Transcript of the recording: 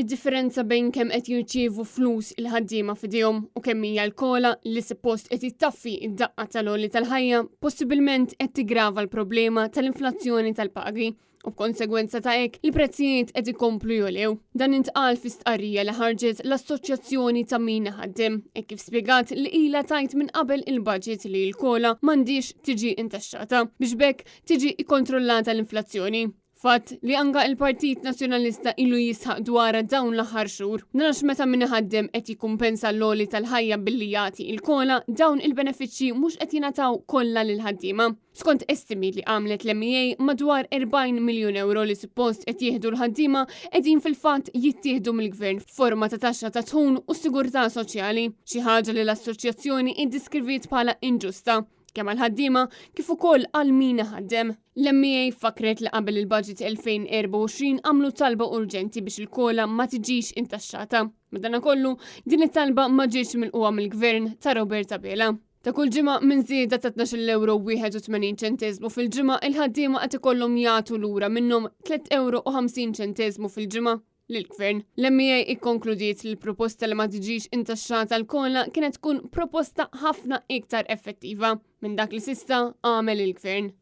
Id-differenza bejn kemm qed jirċievu flus il-ħaddiema f'idejhom u kemm hija l-COLA li suppost qed ittaffi id-daqqa tal-għoli tal-ħajja possibilment qed tigrava l-problema tal-inflazzjoni tal-pagi u b'konsegwenza ta' hekk il-prezzijiet qed ikomplu jogħlew. Dan intqal fi stqarrija li ħarġet l-Assoċjazzjoni ta' Min Iħaddem, hekk kif spjegat li ilha tgħid minn qabel il-budget li l-COLA m'għandhiex tiġi intaxxata biex b'hekk tiġi ikkontrollata l-inflazzjoni. Fatt li anka il-Partit Nazzjonalista ilu jisħaq dwarha dawn l-aħħar xhur. Dan għax meta min iħaddem qed jikkumpensa l-għoli tal-ħajja billi jagħti il-COLA, dawn il-benefiċċji mhux qed jingħataw kollha lill-ħaddiema. Skont estimi li għamlet l-MEA, madwar 40 miljun ewro li suppost qed jieħdu l-ħaddiema qegħdin fil-fatt jittieħdu mill-Gvern f'forma ta' taxxa ta' dħul u sigurtà soċjali, xi ħaġa li l-assoċjazzjoni iddeskriviet bħala inġusta kemm għall-ħaddiema kif ukoll għal min iħaddem. L-MEA fakret li qabel il-budget 2024 għamlu talba urġenti biex il-COLA ma tiġix intaxxata. Madanakollu, din it-talba ma ġietx milqugħa mill-gvern ta' Robert Abela. Ta' kull ġimgħa minn żieda ta' 12 euro 81 ċenteżmu fil-ġimgħa il-ħaddiema qed ikollhom jagħtu lura minnhom 3 euro u 50 ċenteżmu fil-ġimgħa lill-gvern. L-MEA ikkonkludiet li l-proposta li ma tiġix intaxxata l-COLA kienet tkun proposta ħafna iktar effettiva minn dak li s'issa għamel il-gvern.